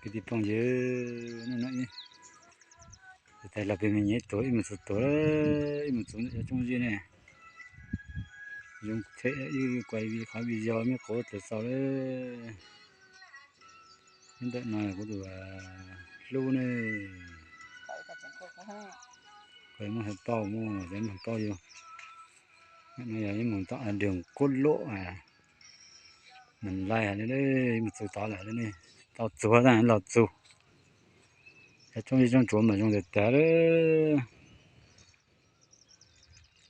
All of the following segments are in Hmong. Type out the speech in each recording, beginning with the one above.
Kwv tij phooj ywg, hnub no ib, tais los pem me nyuam tuag, ib mus txog tuag, ib mus txog ntawm cov tsooj zib ne. Zoo thiab, ib kuaj qhov video me qub tawm xaus lawm. Nyob ntawm no kuv tus hlub ne, kuv muab hais pauj, muab hais pauj yus. No yog ib mus tom đường quốc lộ, nws lais mus txug tod lawm ne, tau txug los txug. Cov tsooj zib tsooj tsuav mas zoo tas tas lawm.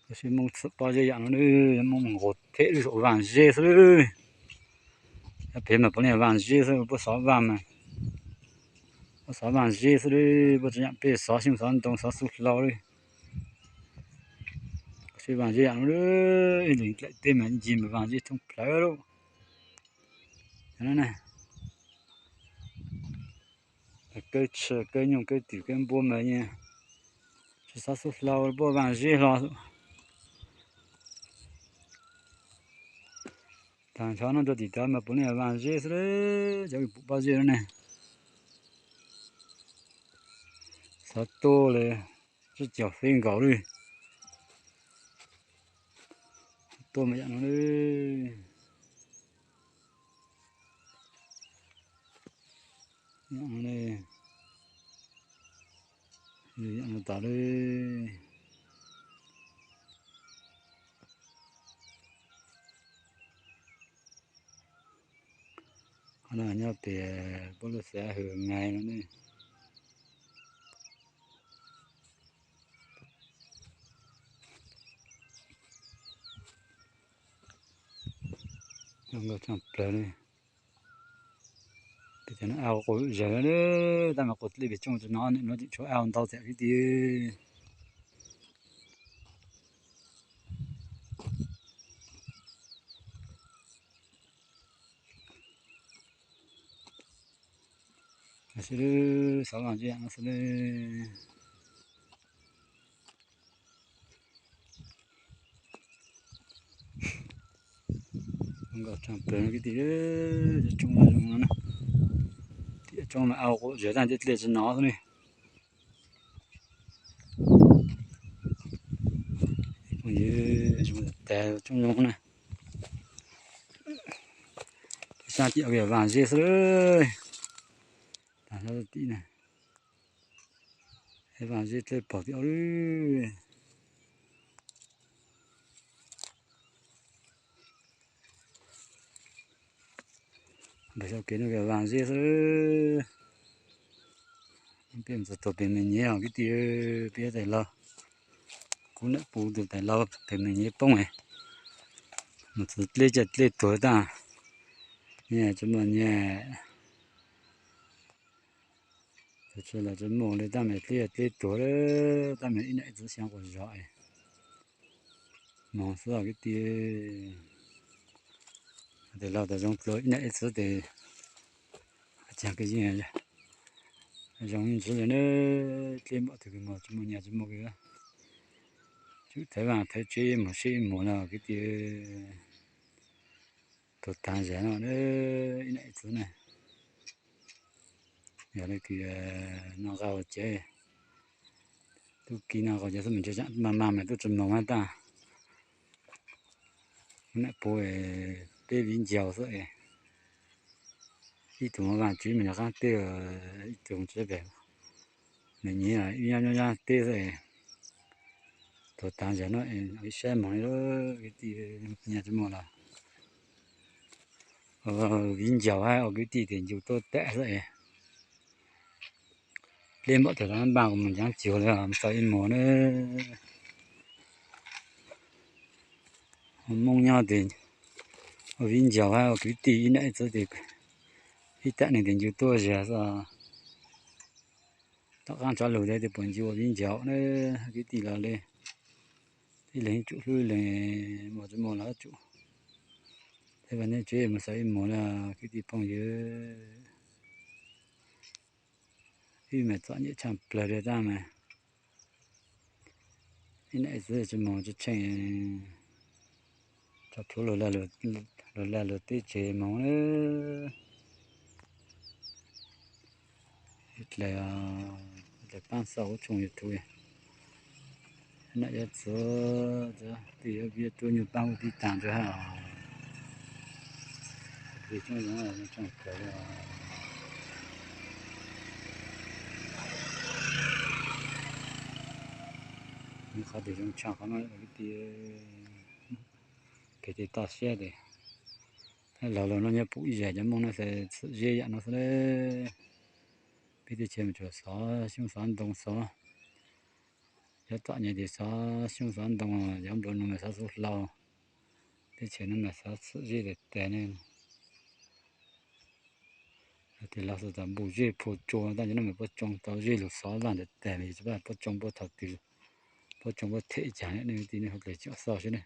Tab sis Hmoob txawm pob zeb yam no, Hmoob mus nqus theb lub saum vaaj zeb xwb. Cov pem mas puav leej vaaj zeb xwb, puab xov vaaj mas, puab xov vaaj zeb xwb, puab tsis nyiam peb xov xyoob xov ntoo xov xub hlau li. Tab sis vaaj zeb yam no, ib leeg dlaim teb mas ncig mas vaaj zeb thoob plawg lawm. Kawg tsha kawg nyoog kawg twm kawg npua mas yeej tsis xov xub hlau, puab vaaj zeb hlo. Taag nrho no rau tim tod mas puav leej vaaj zeb xwb, cov pum pob zeb no ne. Xov tuaj li, tsib caug feeb nkaus li. Tuaj mas yam no li, yam no li, yam no tas li. Qhov no nyob pem puab lub xav hws nais no ne. Nkauj tshaj plaws li. Peb cov no au quas zawg, tab mas quas dlej pes tsooj tsis no, nim no tseem tshuav au ntau txam kwv tij. Xwb, xov vaaj zeb no xwb. Nkauj tshaj plaws kwv tij, cov tsooj zoo no, tiam tsooj mas au quas zawg tag, tej dlej tsis no xwb ne. Phooj ywg, zoo tas tsooj zoo na. Saab tim vaaj zeb xwb. Taag sab tim na, vaaj zeb dlej pog tim ub. Npawg Xyooj Kev no vaaj zeb xwb. Peb mus txog tuag pem me nyuam kwv tij, peb tais laug, kuv nam puv tus tais laug pem me nyuam poob, mus txog dlej caj dlej tuag tag, nyias tsis muaj nyias. Tab sis los tsis muaj li, tab mas dlej dlej tuag, tab mas ib nam ib txiv xyov quas zog es moog xwb kwv tij. Tes laug tas zoo dlua ib nam ib txiv tes, caag kwv yeej zoo ntsis li na. Dlej npaum twg kws moog tsis muaj nyias tsis muaj kws, tsum thawv vaaj thawv tsev mus sib mus los kwv tij. Tuag taag zag no, ib nam ib txiv na. Yog le kws noj qab ua cev, tub ki noj qab ua cev xwb, mas ntshe mas mas mas tub tsis moog hab tag. Nam puv peb viv ncaus xwb es, ib tug mas vaaj tswv mas nws qaab teb, ib tug tsis pem, nws nyiam ib nyob nyob teb xwb es. Tuag taag zag no ib sab moog li, kwv tij, nyias tsis muaj los viv ncaus hab ua kwv tij tes ncu tuaj tam xwb es. Dlej npaum twg los npaj kuv mus ncaav cuag li, mus txog ib mus na. Moob nyob tes ua viv ncaus hab ua kwv tij ib nam ib txiv tes, ib tam neeg tes ncu tuaj zag xwb. Tom qaab tsav lug tes puas ncu ua viv ncaus na, kwv tij los li, ib leeg tsum hlub ib leeg, muaj tsis muaj los tsum. Tes vaaj nej tsev mus xaus ib mus na kwv tij phooj ywg. Wb mas txom nyem tshaj plawg li tab mas ib nam ib txiv tsis moog tsis tsheej, tso plhuav luag lag luag teb tsev moog na. Dlawg, dlawg paab xauj huv tshoo YouTube. Nam yuav txuv, twb yuav vij tuab nyuag paab ua tib taag tso hab. Tsoom zoo, tsoom kawg. Nws qhov twg zoo tshaj qhov no, peb tij, peb tij toj siab tes. Laug laug no nyob pum ib zag cov Moob no xwb, txhwm zeb yam no xwb. Peb teb chaws mas tsuas xov xyoob xov ntoo xov, cov tom nyem tes xov xyoob xov ntoo, cov nplua nuj mas xov xuv hlau. Teb chaws no mas xov txhwm zeb tag tag ne. Tes laug xwb tas npuj zeb phua tsua, tab cov no mas puab tsoo tau zeb lug xov laj ntawd tag, mas yog tsis paub puab tsoo puab thaum twg, puab tsoo puab them cas ne, nej tij nej hauv dlawg tsis xauj seb ne.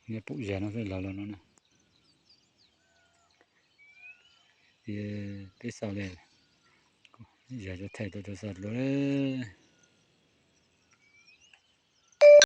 Nyob pum zag no xwb, laug laug no na. Tes peb xauj le, zag thaij tau rua xauj dlua le.